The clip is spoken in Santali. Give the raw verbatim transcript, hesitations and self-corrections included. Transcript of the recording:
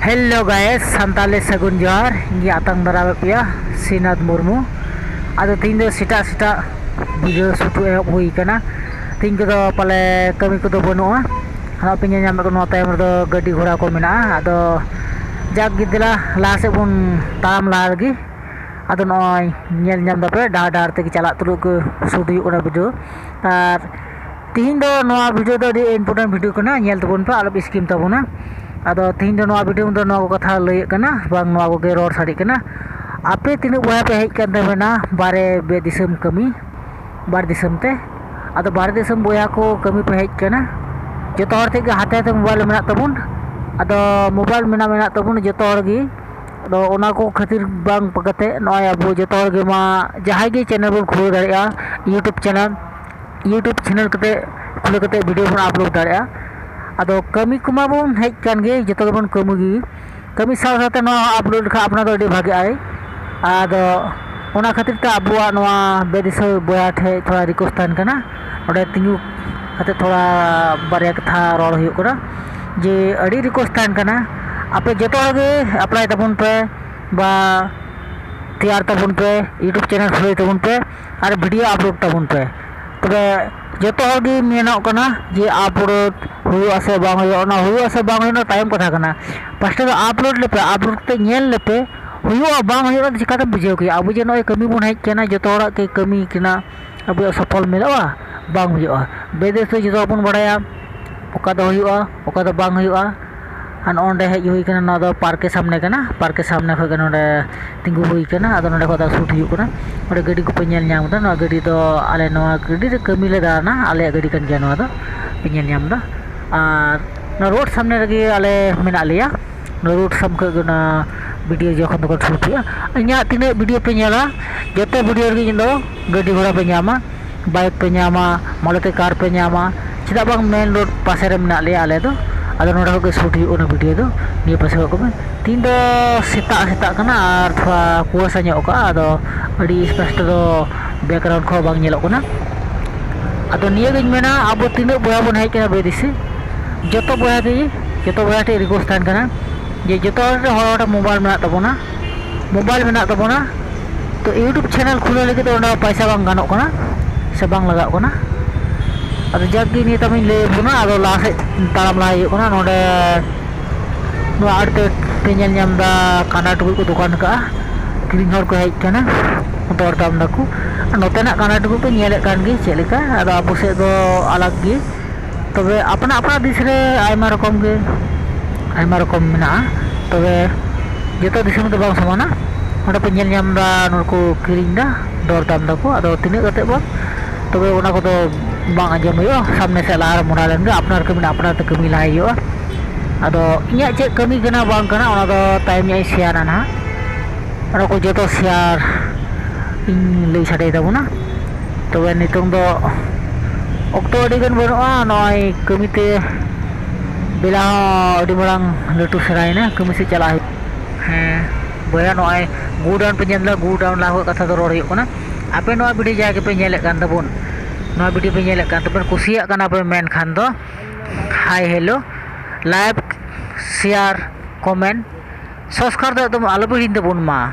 Hello guys, ᱥᱟᱱᱛᱟᱞᱤ ᱥᱟᱹᱜᱩᱱ ᱡᱚᱦᱟᱨ᱾ ᱤᱧ ᱟᱛᱟᱝ ᱫᱟᱨᱟᱢᱮᱫ ᱯᱮᱭᱟ ᱥᱨᱤᱱᱟᱛᱷ ᱢᱩᱨᱢᱩ᱾ ᱟᱫᱚ ᱛᱤᱦᱤᱧ ᱫᱚ ᱥᱮᱛᱟᱜ ᱥᱮᱛᱟᱜ video shoot ᱮᱦᱚᱵ ᱦᱩᱭ ᱠᱟᱱᱟ᱾ ᱛᱤᱦᱤᱧ ᱠᱚᱫᱚ ᱯᱟᱞᱮ ᱠᱟᱹᱢᱤ ᱠᱚᱫᱚ ᱵᱟᱹᱱᱩᱜᱼᱟ᱾ ᱱᱚᱜᱼᱚᱭ ᱯᱮ ᱧᱮᱞ ᱧᱟᱢᱮᱫ ᱠᱚ, ᱱᱚᱣᱟ ᱛᱟᱭᱚᱢ ᱨᱮᱫᱚ ᱜᱟᱹᱰᱤ ᱜᱷᱚᱲᱟ ᱠᱚ ᱢᱮᱱᱟᱜᱼᱟ᱾ ᱟᱫᱚ ᱡᱟᱠ ᱜᱮ, ᱫᱮᱞᱟ ᱞᱟᱦᱟ ᱥᱮᱫ ᱵᱚᱱ ᱛᱟᱲᱟᱢ ᱞᱟᱦᱟ ᱞᱮᱜᱮ᱾ ᱟᱫᱚ ᱱᱚᱜᱼᱚᱭ ᱧᱮᱞ ᱧᱟᱢ ᱫᱟᱯᱮ, ᱰᱟᱦᱟᱨ ᱰᱟᱦᱟᱨ ᱛᱮᱜᱮ ᱪᱟᱞᱟᱜ ᱛᱩᱞᱩᱡ ᱠᱚ shoot ᱦᱩᱭᱩᱜ ᱠᱟᱱᱟ video᱾ ᱟᱨ ᱛᱤᱦᱤᱧ ᱫᱚ ᱱᱚᱣᱟ video ᱫᱚ ᱟᱹᱰᱤ important video ᱠᱟᱱᱟ, ᱧᱮᱞ ᱛᱟᱵᱚᱱ ᱯᱮ, ᱟᱞᱚᱯᱮ skip ᱛᱟᱵᱚᱱᱟ᱾ ᱟᱫᱚ ᱛᱤᱦᱤᱧ ᱫᱚ ᱱᱚᱣᱟ video ᱫᱚ ᱱᱚᱣᱟ ᱠᱚ ᱠᱟᱛᱷᱟ ᱞᱟᱹᱭᱮᱫ ᱠᱟᱱᱟ, ᱵᱟᱝ ᱱᱚᱣᱟ ᱠᱚᱜᱮ ᱨᱚᱲ ᱥᱟᱰᱮᱜ ᱠᱟᱱᱟ᱾ ᱟᱯᱮ ᱛᱤᱱᱟᱹᱜ ᱵᱚᱭᱦᱟ ᱯᱮ ᱦᱮᱡ ᱠᱟᱱ ᱛᱟᱵᱮᱱᱟ ᱵᱟᱨᱦᱮ ᱵᱮ ᱫᱤᱥᱚᱢ ᱠᱟᱹᱢᱤ, ᱵᱟᱨᱦᱮ ᱫᱤᱥᱚᱢ ᱛᱮ? ᱟᱫᱚ ᱵᱟᱨᱦᱮ ᱫᱤᱥᱚᱢ ᱵᱚᱭᱦᱟ ᱠᱚ ᱠᱟᱹᱢᱤ ᱯᱮ ᱦᱮᱡ ᱠᱟᱱᱟ, ᱡᱚᱛᱚ ᱦᱚᱲ ᱴᱷᱮᱡ ᱜᱮ ᱦᱟᱛᱮ ᱦᱟᱛᱮ mobile ᱢᱮᱱᱟᱜ ᱛᱟᱵᱚᱱ᱾ ᱟᱫᱚ mobile ᱢᱮᱱᱟᱜ, ᱢᱮᱱᱟᱜ ᱛᱟᱵᱚᱱ ᱡᱚᱛᱚ ᱦᱚᱲ ᱜᱮ᱾ ᱟᱫᱚ ᱚᱱᱟ ᱠᱚ ᱠᱷᱟᱹᱛᱤᱨ ᱵᱟᱝ ᱠᱟᱛᱮ ᱱᱚᱜᱼᱚᱭ ᱟᱵᱚ ᱡᱚᱛᱚ ᱦᱚᱲ ᱜᱮ ᱢᱟ ᱡᱟᱦᱟᱸᱭ ᱜᱮ channel ᱵᱚᱱ ᱠᱷᱩᱞᱟᱹᱣ ᱫᱟᱲᱮᱭᱟᱜᱼᱟ, YouTube channel, YouTube channel ᱠᱟᱛᱮ ᱠᱷᱩᱞᱟᱹᱣ ᱠᱟᱛᱮ video ᱵᱚᱱ upload ᱫᱟᱲᱮᱭᱟᱜᱼᱟ᱾ ᱟᱫᱚ ᱠᱟᱹᱢᱤ ᱠᱚᱢᱟ ᱵᱚᱱ ᱦᱮᱡ ᱠᱟᱱ ᱜᱮ, ᱡᱚᱛᱚ ᱜᱮᱵᱚᱱ ᱠᱟᱹᱢᱤ ᱜᱮ᱾ ᱠᱟᱹᱢᱤ ᱥᱟᱶ ᱥᱟᱶᱛᱮ ᱱᱚᱣᱟ upload ᱞᱮᱠᱷᱟᱱ ᱟᱯᱱᱟᱨ ᱫᱚ ᱟᱹᱰᱤ ᱵᱷᱟᱜᱮ ᱟᱭ᱾ ᱟᱫᱚ ᱚᱱᱟ ᱠᱷᱟᱹᱛᱤᱨ ᱛᱮ ᱟᱵᱚᱣᱟᱜ ᱱᱚᱣᱟ ᱵᱮᱫᱤᱥᱟᱹ ᱵᱚᱭᱦᱟ ᱴᱷᱮᱡ ᱛᱷᱚᱲᱟ request ᱛᱟᱦᱮᱱ ᱠᱟᱱᱟ, ᱚᱸᱰᱮ ᱛᱤᱸᱜᱩ ᱠᱟᱛᱮ ᱛᱷᱚᱲᱟ ᱵᱟᱨᱭᱟ ᱠᱟᱛᱷᱟ ᱨᱚᱲ ᱦᱩᱭᱩᱜ ᱠᱟᱱᱟ, ᱡᱮ ᱟᱹᱰᱤ request ᱛᱟᱦᱮᱱ ᱠᱟᱱᱟ, ᱟᱯᱮ ᱡᱚᱛᱚ ᱦᱚᱲ ᱜᱮ apply ᱛᱟᱵᱚᱱ ᱯᱮ ᱵᱟ ᱛᱮᱭᱟᱨ ᱛᱟᱵᱚᱱ ᱯᱮ, YouTube channel ᱠᱷᱩᱞᱟᱹᱣ ᱛᱟᱵᱚᱱ ᱯᱮ ᱟᱨ video upload ᱛᱟᱵᱚᱱ ᱯᱮ᱾ ᱛᱚᱵᱮ ᱡᱚᱛᱚ ᱦᱚᱲ ᱜᱮ ᱢᱮᱱᱚᱜ ᱠᱟᱱᱟ ᱡᱮ upload ᱦᱩᱭᱩᱜᱼᱟ ᱥᱮ ᱵᱟᱝ ᱦᱩᱭᱩᱜᱼᱟ, ᱚᱱᱟ ᱦᱩᱭᱩᱜᱼᱟ ᱥᱮ ᱵᱟᱝ ᱦᱩᱭᱩᱜᱼᱟ, ᱚᱱᱟ ᱛᱟᱭᱚᱢ ᱠᱟᱛᱷᱟ ᱠᱟᱱᱟ᱾ First ᱫᱚ upload ᱞᱮᱯᱮ, upload ᱠᱟᱛᱮ ᱧᱮᱞ ᱞᱮᱯᱮ, ᱦᱩᱭᱩᱜᱼᱟ ᱵᱟᱝ ᱦᱩᱭᱩᱜᱼᱟ, ᱚᱱᱟ ᱫᱚ ᱪᱤᱠᱟᱹᱛᱮᱢ ᱵᱩᱡᱷᱟᱹᱣ ᱠᱮᱭᱟ? ᱟᱵᱚ ᱡᱮ ᱱᱚᱜᱼᱚᱭ ᱠᱟᱹᱢᱤ ᱵᱚᱱ ᱦᱮᱡ ᱠᱟᱱᱟ, ᱡᱚᱛᱚ ᱦᱚᱲᱟᱜ ᱜᱮ ᱠᱟᱹᱢᱤ ᱠᱟᱱᱟ, ᱟᱵᱚᱣᱟᱜ ᱥᱚᱯᱷᱚᱞ ᱢᱤᱞᱚᱜᱼᱟ? ᱵᱟᱝ ᱦᱩᱭᱩᱜᱼᱟ᱾ ᱵᱮᱫᱮᱥ ᱫᱚ ᱡᱚᱛᱚ ᱵᱚᱱ ᱵᱟᱲᱟᱭᱟ ᱚᱠᱟ ᱫᱚ ᱦᱩᱭᱩᱜᱼᱟ, ᱚᱠᱟ ᱫᱚ ᱵᱟᱝ ᱦᱩᱭᱩᱜᱼᱟ᱾ ᱟᱨ ᱱᱚᱜᱼᱚ ᱱᱚᱸᱰᱮ ᱦᱮᱡ ᱦᱩᱭ ᱠᱟᱱᱟ, ᱱᱚᱣᱟ ᱫᱚ ᱯᱟᱨᱠ ᱥᱟᱢᱱᱮ ᱠᱟᱱᱟ, ᱯᱟᱨᱠ ᱥᱟᱢᱱᱮ ᱠᱷᱚᱡ ᱜᱮ ᱱᱚᱸᱰᱮ ᱛᱤᱸᱜᱩ ᱦᱩᱭ ᱠᱟᱱᱟ᱾ ᱟᱫᱚ ᱱᱚᱸᱰᱮ ᱠᱷᱚᱡ ᱫᱚ shoot ᱦᱩᱭᱩᱜ ᱠᱟᱱᱟ᱾ ᱱᱚᱸᱰᱮ ᱜᱟᱹᱰᱤ ᱠᱚᱯᱮ ᱧᱮᱞ ᱧᱟᱢ ᱮᱫᱟ, ᱱᱚᱣᱟ ᱜᱟᱹᱰᱤ ᱫᱚ ᱟᱞᱮ ᱱᱚᱣᱟ ᱜᱟᱹᱰᱤ ᱨᱮ ᱠᱟᱹᱢᱤ ᱞᱮ ᱫᱟᱬᱟᱱᱟ, ᱟᱞᱮᱭᱟᱜ ᱜᱟᱹᱰᱤ ᱠᱟᱱ ᱜᱮᱭᱟ ᱱᱚᱣᱟ ᱫᱚ, ᱯᱮ ᱧᱮᱞ ᱧᱟᱢ ᱮᱫᱟ᱾ ᱟᱨ ᱱᱚᱣᱟ road ᱥᱟᱢᱱᱮ ᱨᱮᱜᱮ ᱟᱞᱮ ᱢᱮᱱᱟᱜ ᱞᱮᱭᱟ, ᱱᱚᱣᱟ road ᱥᱟᱢᱱᱮ ᱠᱷᱚᱡ ᱜᱮ ᱚᱱᱟ video ᱡᱚᱠᱷᱚᱱ ᱛᱚᱠᱷᱚᱱ shoot ᱦᱩᱭᱩᱜᱼᱟ᱾ ᱤᱧᱟᱹᱜ ᱛᱤᱱᱟᱹᱜ video ᱯᱮ ᱧᱮᱞᱟ, ᱡᱚᱛᱚ video ᱨᱮᱜᱮ ᱤᱧ ᱫᱚ ᱜᱟᱹᱰᱤ ᱜᱷᱚᱲᱟ ᱯᱮ ᱧᱟᱢᱟ, bike ᱯᱮ ᱧᱟᱢᱟ, ᱢᱟᱨᱩᱛᱤ car ᱯᱮ ᱧᱟᱢᱟ᱾ ᱪᱮᱫᱟᱜ ᱵᱟᱝ, main road ᱯᱟᱥᱮ ᱨᱮ ᱢᱮᱱᱟᱜ ᱞᱮᱭᱟ ᱟᱞᱮ ᱫᱚ᱾ ᱟᱫᱚ ᱱᱚᱸᱰᱮ ᱠᱷᱚᱡ ᱜᱮ shoot ᱦᱩᱭᱩᱜ ᱠᱟᱱᱟ video ᱫᱚ᱾ ᱱᱤᱭᱟᱹ ᱯᱟᱥᱮ ᱠᱷᱚᱡ ᱠᱚ ᱢᱮ᱾ ᱛᱤᱦᱤᱧ ᱫᱚ ᱥᱮᱛᱟᱜ ᱥᱮᱛᱟᱜ ᱠᱟᱱᱟ ᱟᱨ ᱛᱷᱚᱲᱟ ᱠᱩᱣᱟᱥᱟ ᱧᱚᱜ ᱠᱟᱜᱼᱟ, ᱟᱫᱚ ᱟᱹᱰᱤ ᱥᱯᱚᱥᱴᱚ ᱫᱚ background ᱠᱚᱦᱚᱸ ᱵᱟᱝ ᱧᱮᱞᱚᱜ ᱠᱟᱱᱟ᱾ ᱟᱫᱚ ᱱᱤᱭᱟᱹ ᱜᱤᱧ ᱢᱮᱱᱟ, ᱟᱵᱚ ᱛᱤᱱᱟᱹᱜ ᱵᱚᱭᱦᱟ ᱵᱚᱱ ᱦᱮᱡ ᱠᱟᱱᱟ ᱵᱮᱫᱤᱥᱤ, ᱡᱚᱛᱚ ᱵᱚᱭᱦᱟ ᱜᱮ, ᱡᱚᱛᱚ ᱵᱚᱭᱦᱟ ᱴᱷᱮᱱ request ᱛᱟᱦᱮᱱ ᱠᱟᱱᱟ, ᱡᱮ ᱡᱚᱛᱚ ᱦᱚᱲ ᱨᱮ ᱦᱚᱲ ᱦᱚᱲ ᱢᱳᱵᱟᱭᱤᱞ ᱢᱮᱱᱟᱜ ᱛᱟᱵᱚᱱᱟ, ᱢᱳᱵᱟᱭᱤᱞ ᱢᱮᱱᱟᱜ ᱛᱟᱵᱚᱱᱟ, ᱛᱚ YouTube ᱪᱮᱱᱮᱞ ᱠᱷᱩᱞᱟᱹᱣ ᱞᱟᱹᱜᱤᱫ ᱫᱚ ᱚᱸᱰᱮ ᱯᱚᱭᱥᱟ ᱵᱟᱝ ᱜᱟᱱᱚᱜ ᱠᱟᱱᱟ ᱥᱮ ᱵᱟᱝ ᱞᱟᱜᱟᱜ ᱠᱟᱱᱟ᱾ ᱟᱫᱚ ᱡᱟᱠ ᱜᱮ ᱱᱤᱭᱟᱹ ᱛᱟᱢᱤᱧ ᱞᱟᱹᱭ ᱟᱵᱚᱱᱟ, ᱟᱫᱚ ᱞᱟᱦᱟ ᱥᱮᱫ ᱛᱟᱲᱟᱢ ᱞᱟᱦᱟ ᱦᱩᱭᱩᱜ ᱠᱟᱱᱟ᱾ ᱱᱚᱰᱮ ᱱᱚᱣᱟ ᱟᱲᱮ ᱛᱮ ᱯᱮ ᱧᱮᱞ ᱧᱟᱢ ᱮᱫᱟ, ᱠᱟᱸᱰᱟ ᱴᱩᱠᱩᱡ ᱠᱚ ᱫᱚᱠᱟᱱ ᱠᱟᱜᱼᱟ, ᱠᱤᱨᱤᱧ ᱦᱚᱲ ᱠᱚ ᱦᱮᱡ ᱠᱟᱱᱟ ᱫᱚᱨᱫᱟᱢ ᱫᱟᱠᱚ᱾ ᱟᱨ ᱱᱚᱛᱮᱱᱟᱜ ᱠᱟᱸᱰᱟ ᱴᱩᱠᱩᱡ ᱯᱮ ᱧᱮᱞᱮᱫ ᱠᱟᱱ ᱜᱮ ᱪᱮᱫ ᱞᱮᱠᱟ, ᱟᱫᱚ ᱟᱵᱚ ᱥᱮᱫ ᱫᱚ ᱟᱞᱟᱜᱽ ᱜᱮ᱾ ᱛᱚᱵᱮ ᱟᱯᱱᱟ ᱟᱯᱱᱟ ᱫᱤᱥ ᱨᱮ ᱟᱭᱢᱟ ᱨᱚᱠᱚᱢ ᱜᱮ, ᱟᱭᱢᱟ ᱨᱚᱠᱚᱢ ᱢᱮᱱᱟᱜᱼᱟ᱾ ᱛᱚᱵᱮ ᱡᱚᱛᱚ ᱫᱤᱥᱚᱢ ᱫᱚ ᱵᱟᱝ ᱥᱚᱢᱟᱱᱟ᱾ ᱚᱸᱰᱮ ᱯᱮ ᱧᱮᱞ ᱧᱟᱢ ᱮᱫᱟ, ᱱᱚᱰᱮ ᱠᱚ ᱠᱤᱨᱤᱧ ᱮᱫᱟ, ᱫᱚᱨ ᱫᱟᱢ ᱫᱟᱠᱚ, ᱟᱫᱚ ᱛᱤᱱᱟᱹᱜ ᱠᱟᱛᱮ ᱵᱟᱝ, ᱛᱚᱵᱮ ᱚᱱᱟ ᱠᱚᱫᱚ ᱵᱟᱝ ᱟᱸᱡᱚᱢ ᱦᱩᱭᱩᱜᱼᱟ᱾ ᱥᱟᱢᱱᱮ ᱥᱮᱫ ᱞᱟᱦᱟ ᱨᱮ ᱢᱚᱱᱮ ᱞᱮᱱ ᱜᱮ ᱟᱯᱱᱟᱨ ᱠᱟᱹᱢᱤ ᱟᱯᱱᱟᱨ ᱛᱮ ᱠᱟᱹᱢᱤ ᱞᱟᱦᱟᱭ ᱦᱩᱭᱩᱜᱼᱟ᱾ ᱟᱫᱚ ᱤᱧᱟᱹᱜ ᱪᱮᱫ ᱠᱟᱹᱢᱤ ᱠᱟᱱᱟ ᱵᱟᱝ ᱠᱟᱱᱟ, ᱚᱱᱟ ᱫᱚ ᱛᱟᱭᱚᱢ ᱧᱚᱜ ᱤᱧ ᱥᱮᱭᱟᱨᱟ ᱱᱟᱦᱟᱜ᱾ ᱚᱱᱟ ᱠᱚ ᱡᱚᱛᱚ ᱥᱮᱭᱟᱨ ᱤᱧ ᱞᱟᱹᱭ ᱥᱟᱰᱮ ᱛᱟᱵᱚᱱᱟ᱾ ᱛᱚᱵᱮ ᱱᱤᱛᱚᱝ ᱫᱚ ᱚᱠᱛᱚ ᱟᱹᱰᱤ ᱜᱟᱱ ᱵᱟᱹᱱᱩᱜᱼᱟ, ᱱᱚᱜᱼᱚᱭ ᱠᱟᱹᱢᱤᱛᱮ ᱵᱮᱞᱟ ᱦᱚᱸ ᱟᱹᱰᱤ ᱢᱟᱨᱟᱝ ᱞᱟᱹᱴᱩ ᱥᱮᱬᱟᱭᱮᱱᱟ, ᱠᱟᱹᱢᱤ ᱥᱮᱫ ᱪᱟᱞᱟᱜ ᱦᱩᱭᱩᱜᱼᱟ᱾ ᱦᱮᱸ ᱵᱚᱭᱦᱟ, ᱱᱚᱜᱼᱚᱭ ᱜᱳᱰᱟᱣᱩᱱ ᱯᱮ ᱧᱮᱞ ᱮᱫᱟ, ᱜᱳᱰᱟᱣᱩᱱ ᱞᱟᱦᱟ ᱠᱷᱚᱱ ᱠᱟᱛᱷᱟ ᱫᱚ ᱨᱚᱲ ᱦᱩᱭᱩᱜ ᱠᱟᱱᱟ᱾ ᱟᱯᱮ ᱱᱚᱣᱟ ᱵᱷᱤᱰᱤᱭᱳ ᱡᱟᱦᱟᱸᱭ ᱜᱮᱯᱮ ᱧᱮᱞᱮᱫ ᱠᱟᱱ ᱛᱟᱵᱚᱱ, ᱱᱚᱣᱟ ᱵᱷᱤᱰᱤᱭᱳ ᱯᱮ ᱧᱮᱞᱮᱫ ᱠᱟᱱ ᱛᱟᱵᱚᱱ, ᱠᱩᱥᱤᱭᱟᱜ ᱠᱟᱱᱟ ᱯᱮ ᱢᱮᱱᱠᱷᱟᱱ ᱫᱚ hi hello, like, share, comment, subscribe ᱫᱚ ᱮᱠᱫᱚᱢ ᱟᱞᱚ ᱯᱮ ᱦᱤᱲᱤᱧ ᱛᱟᱵᱚᱱ ᱢᱟ᱾